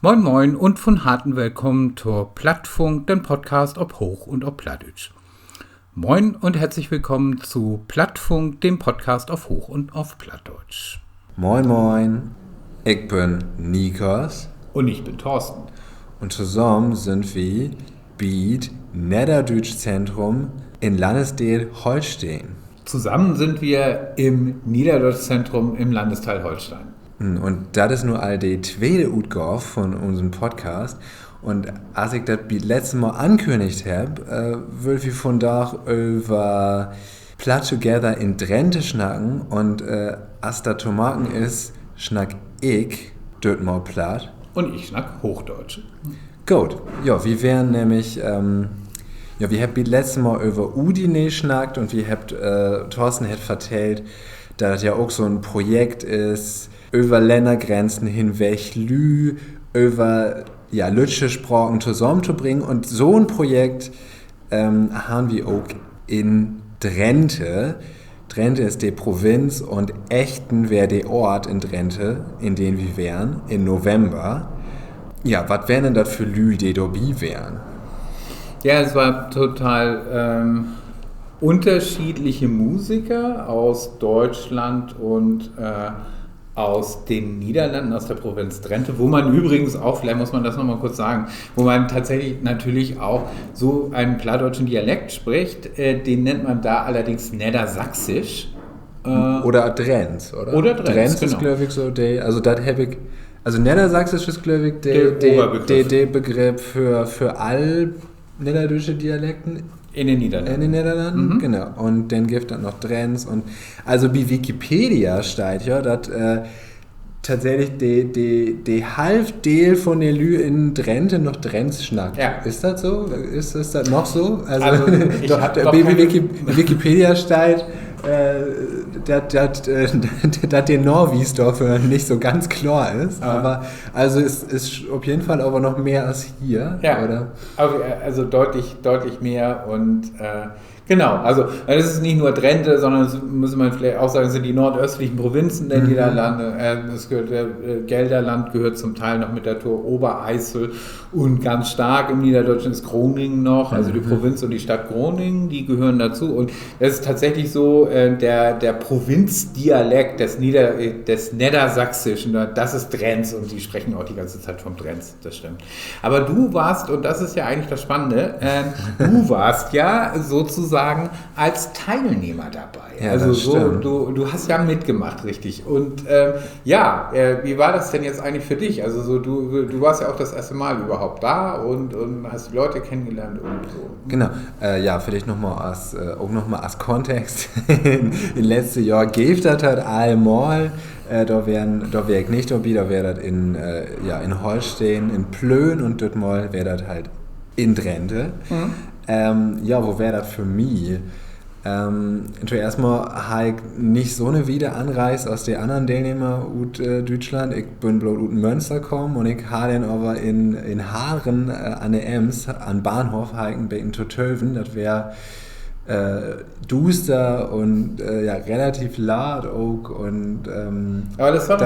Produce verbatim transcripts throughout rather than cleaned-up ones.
Moin, moin un von Harten willkamen to Plattfunk, den Podcast op Hooch un op Plattdüütsch. Moin und herzlich willkommen zu Plattfunk, dem Podcast auf Hoch- und auf Plattdeutsch. Moin, moin. Ik bün Nikos. Un ik bün Thorsten. Un tosamen sünd wi bi't Nedderdüütsch Zentrum in Landesdeel Holsteen. Zusammen sind wir im Niederdeutschzentrum im Landesteil Holstein. Un dat is nu al de tweete Utgaav von unsen Podcast. Un as ik dat bi't letzte Mal ankünnigt hebb, äh, wüllt wi vondaag över Platt Together in Drenthe snacken. Un, äh, as dat to maken is, snack ik dütmal Platt. Un ik snack Hochdeutsch. Goot. Ja, wi weren nämlich, ähm, ja, wi hebbt bi't letzte Mal över Udine snackt un wi hebbt, äh, Thorsten hett vertellt, dat dat ja ok so 'n Projekt is, över Lännergrenzen hinweg Lüüd över, ja, lüttsche Spraken tosamen to bringen. Un so 'n Projekt, ähm, harrn wi ok in Drenthe. Drenthe is de Provinz un Echten weer de Oort in Drenthe, in den wi weren, in November. Ja, wat weren denn dat för Lüüd, de dorbi weren? Ja, es war total, ähm, unterschiedliche Musiker aus Deutschland und, äh, aus den Niederlanden, aus der Provinz Drenthe, wo man übrigens auch, vielleicht muss man das noch mal kurz sagen, wo man tatsächlich natürlich auch so einen plattdeutschen Dialekt spricht, äh, den nennt man da allerdings Neddersaksisch. Äh, oder Drents, oder? Oder Drents, Drents is, genau, glööv ik, so de, also dat heff ik, also Neddersaksisch is, glööv ik, de, de, de, de Begriff för, för all nedderdüütsche Dialekten in de Nedderlannen. Genau. Un denn gifft dat noch Drents un, also bi Wikipedia steiht ja, dat, äh, tatsächlich de, de, de Halfdeel von de Lüüd in Drenthe noch Drents snackt. Ja. Is dat so? Is, is dat noch so? Also, bi Wiki-, Wikipedia steiht, äh, dat, dat, äh, dat de Nawies dorför nich so ganz kloor is. Aver, also, is, is op jeden Fall aver noch mehr as hier, oder? Also, äh, also deutlich, deutlich mehr und, äh, genau, also, äh, das ist nicht nur Drenthe, sondern es, muss man vielleicht auch sagen, sind die nordöstlichen Provinzen der Niederlande. Ähm, es gehört, äh, äh, Gelderland gehört zum Teil noch mit dazu, Obereisel und ganz stark im Niederdeutschen ist Groningen noch, also die Provinz und die Stadt Groningen, die gehören dazu. Und es ist tatsächlich so, äh, der, der Provinzdialekt des Nieder-, äh, des Neddersächsischen, ne, das ist Drents und die sprechen auch die ganze Zeit vom Drents, das stimmt. Aber du warst, und das ist ja eigentlich das Spannende, ähm, du warst ja sozusagen als Teilnehmer dabei. Ja, also das so, stimmt. Du, du hast ja mitgemacht, richtig. Und, ähm, ja, äh, wie war das denn jetzt eigentlich für dich? Also so, du, du warst ja auch das erste Mal überhaupt da und, und hast die Leute kennengelernt und so. Genau. Äh, ja, villicht noch mal as, äh, ok noch mal as Kontext. In, in letzte Johr geev dat halt al mal, äh, dor weer, dor weer ik nich dorbi, dor weer dat in, äh, ja, in Holsteen, in Plön un dütmal weer dat halt in Drenthe. Ähm, ja, wo weer dat för mi? Ähm, toeerst mal harr ik nich so 'ne wiede Anreis as de annern Deelnehmer ut, äh, Düütschland. Ik bün bloot ut Mönster kamen un ik harr denn aver in, in Haren, äh, an de Ems, an Bahnhoff, harr ik en beten to töven. Dat weer, äh, duuster un, äh, ja, relativ laat ok un, ähm, aver dat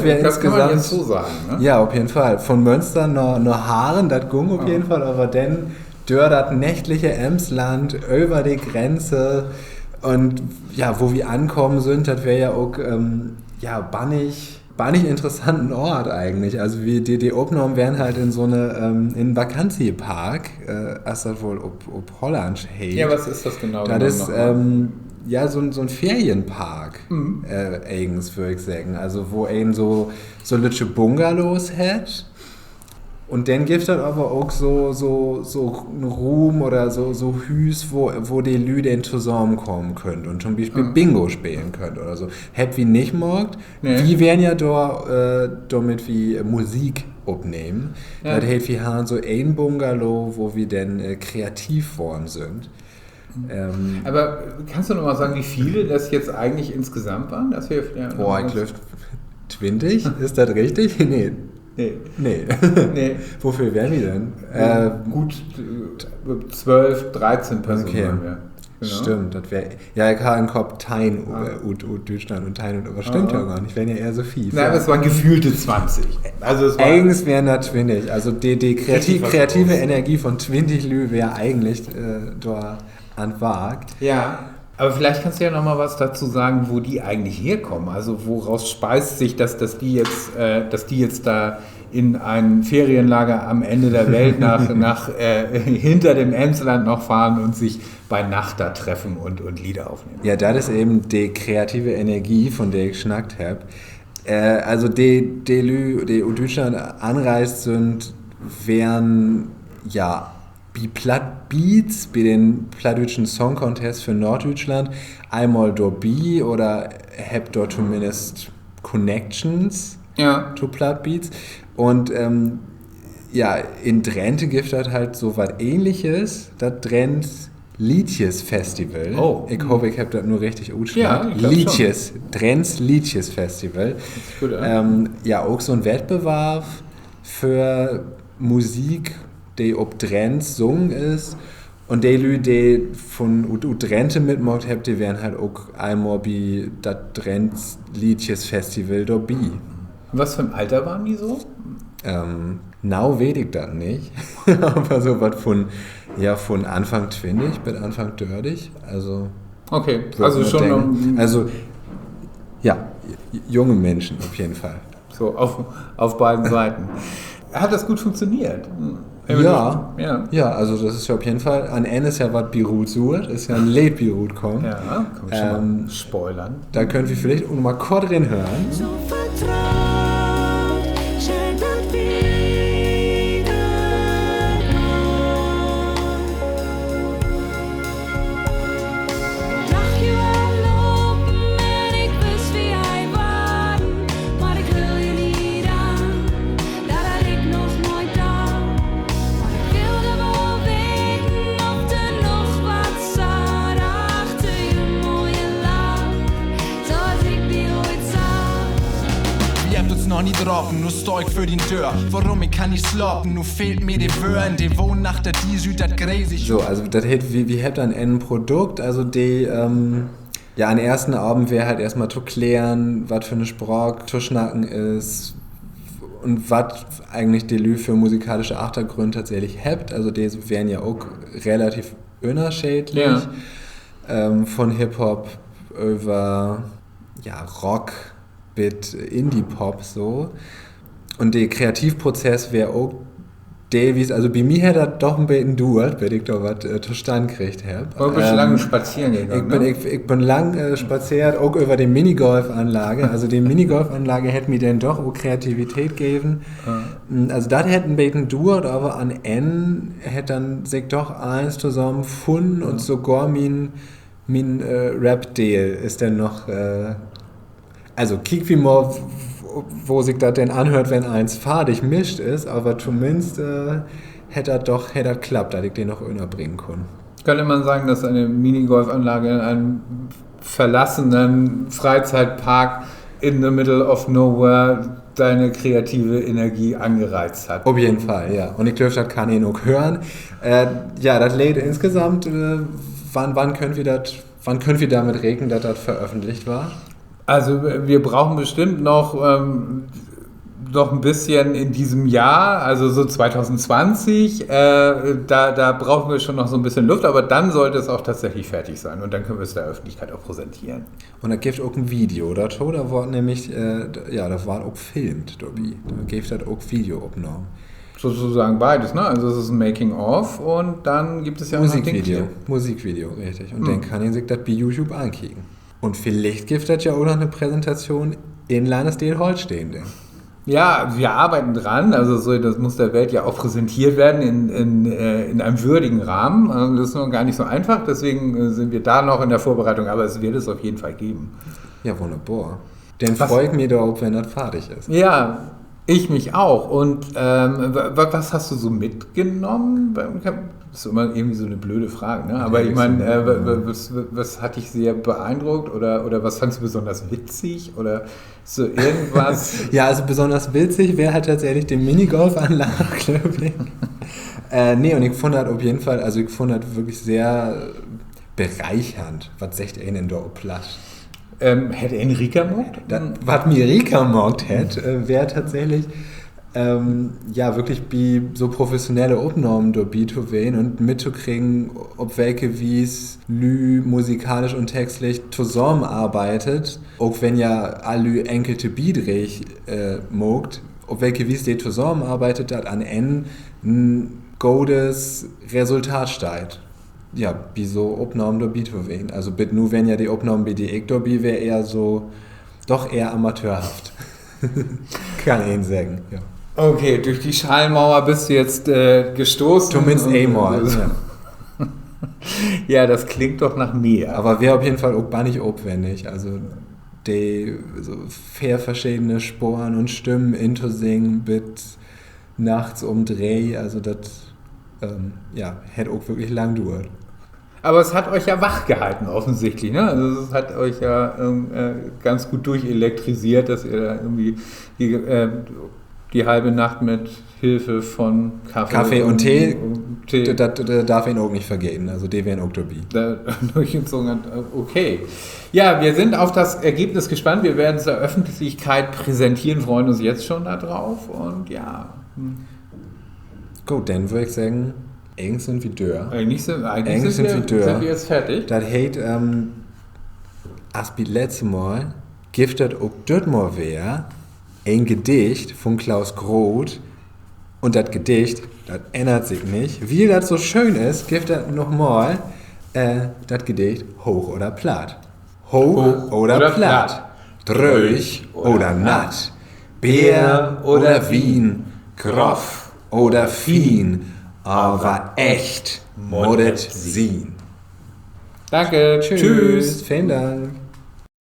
weer insgesamt, ja, op jeden Fall. Von Mönster na, na Haren, dat gung op jeden Fall, aver denn dör dat nächtliche Emsland, över de Grenze un, ja, wo wi ankamen sünd, dat weer ja ok, ähm, ja, bannig bannig interessanten Oort eigentlich. Also wi, de, de Opnahmen weren halt in so 'ne, ähm, in 'n Vakantiepark, äh, as dat woll op, op Hollandsch heet. Ja, wat is dat genau? Dat is, ähm, ja, so 'n, so 'n Ferienpark, äh, egens, wöör ik seggen. Also wo een so, so lüttsche Bungalows hett. Un denn gifft dat aver ok so, so, so 'n Ruum oder so, so Hüüs, wo, wo de Lüüd denn tosamenkamen köönt un to'n Bispeel Bingo spelen köönt oder so. Hebbt wi nich maakt. Wi weren ja dor, äh, dormit wi Musik opnehmen. Dat heet, wi harrn so een Bungalow, wo wi denn, äh, kreativ worrn sünd. Aber kannst du noch mal sagen, wie viele das jetzt eigentlich insgesamt waren? Boah, ik glööv, twintig? Is dat richtig? Nee. Nee. Woveel weren wi denn? Äh, gut, äh, twölf, dreizehn Personen waren wir. Genau. Stimmt, dat weer, ja, ik harr in'n Kopp teihn, äh, ut, ut Düütschland un teihn ut, aver stimmt ja gor nich, weren ja ehr so fief. Na, ja, dat weren gefühlte zwanzig. Also es war egens weren dat twintig. Also de, de kreative, kreative Energie von twintig Lüüd weer egentlich äh, dor an Wark. Ja, aber vielleicht kannst du ja noch mal was dazu sagen, wo die eigentlich herkommen. Also woraus speist sich das, dass die jetzt, äh, dass die jetzt da in ein Ferienlager am Ende der Welt nach, nach äh, hinter dem Emsland noch fahren und sich bei Nacht da treffen und, und Lieder aufnehmen. Ja, dat is even de kreative Energie, von de ik snackt hebb. Äh, also de, de Lüüd, de ut Düütschland anreist sünd, weren, ja, bi Plattbeats, bi den plattdüütschen Song Contest för Noorddüütschland, eenmal dorbi oder hebbt dor tominnst Connections to Plattbeats. Un ähm, ja, in Drenthe gifft dat halt so wat Ähnliches, dat Drents Liedjes Festival. Ik hoop, ik hebb dat nu richtig utsnackt. Liedjes, Drents Liedjes Festival. Ähm, ja, ok so 'n Wettbewarf för Musik, de op Drents sungen is. Un de Lüüd, de von ut, ut Drenthe mitmaakt hebbt, de weren halt ok eenmal bi dat Drents Liedjes Festival dorbi. Was für ein Alter waren die so? Ähm, nau weet ik dat nich. Aver so wat vun, ja, vun Anfang twintig bit Anfang dörtig. Also, okay, also schon, also, ja, junge Minschen op jeden Fall. So, auf, auf beiden Seiten. Hat das gut funktioniert? Ja, ja, also dat is ja op jeden Fall, an Enn is ja wat bi rutsuert, is ja en Leed bi rutkamen. Ja, kann man schon mal spoilern. Dor köönt wi villicht ok noch mal kort rinhören. Wi hebbt uns noch nie drapen, nu stah ik vör dien Döör. Worüm, ik kann nich slapen, nu fehlt mi de Wöör, de Wohnnacht, dat di süht dat gräsig. So, also dat heet, wi, wi hebbt denn en Produkt, also de, ähm, ja, an eersten Avend weer halt eerstmal to klären, wat för 'ne Spraak to snacken is un wat egentlich de Lüüd för musikalische Achtergrünn tatsächlich hebbt. Also de weren ja ok relativ ünnerscheedlich. Ähm, von Hip-Hop över, ja, Rock bit Indie-Pop so. Un de Kreativprozess weer ok deelwies, also bi mi hett dat doch en beten duert, bit ik dor wat äh, tostann kregen hebb. Ik bün lang äh, spazeert, ok över de Minigolfanlage. Also de Minigolfanlage hett mi denn doch ok Kreativität geven. Mm, also dat hett en beten duert, aver an Enn hett denn sik doch allens tosamen funnen un sogor mien, mien äh, Rap-Deel is denn noch äh, also kiek wi mal, wo sik dat denn anhöört, wenn allens fardig mischt is, aver tominnst äh, hett dat doch, hett dat klappt, dat ik de noch ünnerbringen kunn. Könnte man sagen, dass eine Minigolfanlage in einem verlassenen Freizeitpark in the middle of nowhere deine kreative Energie angereizt hat? Op jeden Fall, ja. Un ik glööv, dat kann een ok hören. Äh, ja, dat Leed insgesamt, äh, wann, wann köönt wi dat, wann köönt wi dormit reken, dat dat veröffentlicht warrt? Also wir brauchen bestimmt noch, ähm, noch ein bisschen in diesem Jahr, also so zweitausendzwanzig, äh, da, da brauchen wir schon noch so ein bisschen Luft, aber dann sollte es auch tatsächlich fertig sein und dann können wir es der Öffentlichkeit auch präsentieren. Un dat gifft ok en Video dorto, dor warrt nämlich, äh, d-, ja, dor warrt ok filmt dorbi. Dor gifft dat ok Videoopnahmen. Sozusagen beides, ne? Also es ist ein Making-of und dann gibt es ja auch noch den Clip. Musikvideo, richtig. Un denn kann een sik dat bi YouTube ankieken. Un villicht gifft dat ja ok noch 'ne Präsentation in Landesdeel Holsteen denn. Ja, wir arbeiten dran. Also so, das muss der Welt ja auch präsentiert werden in, in, äh, in einem würdigen Rahmen. Ähm, das ist noch gar nicht so einfach, deswegen äh, sind wir da noch in der Vorbereitung, aber es wird es auf jeden Fall geben. Ja, wunnerbor. Denn frei ik mi dorop, wenn dat fardig is. Ja, ich mich auch. Und ähm, wa-, wa-, was hast du so mitgenommen beim Camp? Das ist immer irgendwie so eine blöde Frage, ne? Aber ich meine, äh, wa-, wa-, was, was hat dich sehr beeindruckt oder, oder was fandst du besonders witzig oder so irgendwas? Ja, also besonders witzig weer halt tatsächlich de Minigolfanlage, glööv ik. Äh, nee, un ik funn dat op jeden Fall, also ik funn dat würklich sehr bereichernd. Wat seggt een denn dor op Platt? Ähm, hett een rieker maakt? Dat, wat mi rieker maakt hett, äh, weer tatsächlich, Ähm, ja, wirklich bi so professionelle Opnahmen dorbi to ween un mittokriegen, op welke Wies Lüüd musikalisch un textlich tosamenarbeidt, ok wenn ja all Lüüd enkelte Bidrääg äh, maakt, op welke Wies de tosamenarbeidt, dat an Enn en godes Resultat steiht. Ja, bi so Opnahmen dorbi to ween. Also bit nu weren ja de Opnahmen, bi de ik dorbi weer, eher so, doch eher amateurhaft. Kann een seggen, ja. Okay, durch die Schallmauer bist du jetzt äh, gestoßen. Tominnst eenmal. Ja. Ja, das klingt doch nach mehr. Aver weer op jeden Fall ok bannig opwennig. Also de so veer verschedene Sporen un Stimmen intosingen bit nachts um dree, also dat, ähm, ja, hett ok wirklich lang duert. Aber es hat euch ja wach gehalten, offensichtlich, ne? Also es hat euch ja ähm, äh, ganz gut durchelektrisiert, dass ihr da irgendwie die, äh, die halbe Nacht mit Hilfe von Kaffee, Kaffee un Tee, un Tee. Dat, dat darf een ok nich vergeten, also de weren ok dorbi. Da durchgezogen habt. Okay. Ja, wir sind auf das Ergebnis gespannt. Wir werden es der Öffentlichkeit präsentieren, freuen uns jetzt schon darauf. Und ja. Goot, denn wöör ik seggen, egens sünd wi dör. Eigentlich sind, eigentlich Egens sünd wi dör. Sind wir jetzt fertig. Dat heet, ähm, as bi 't letzte Mal gifft dat ok düt Mal weer en Gedicht von Klaus Groth. Un dat Gedicht, dat ännert sik nich. Wiel dat so schöön is, gifft dat nochmal äh, dat Gedicht Hooch oder Platt. Hooch oder Platt, dröög oder natt, Beer oder Wien, groff oder fien, aver echt mutt et sien. Danke, tschüss. Velen Dank.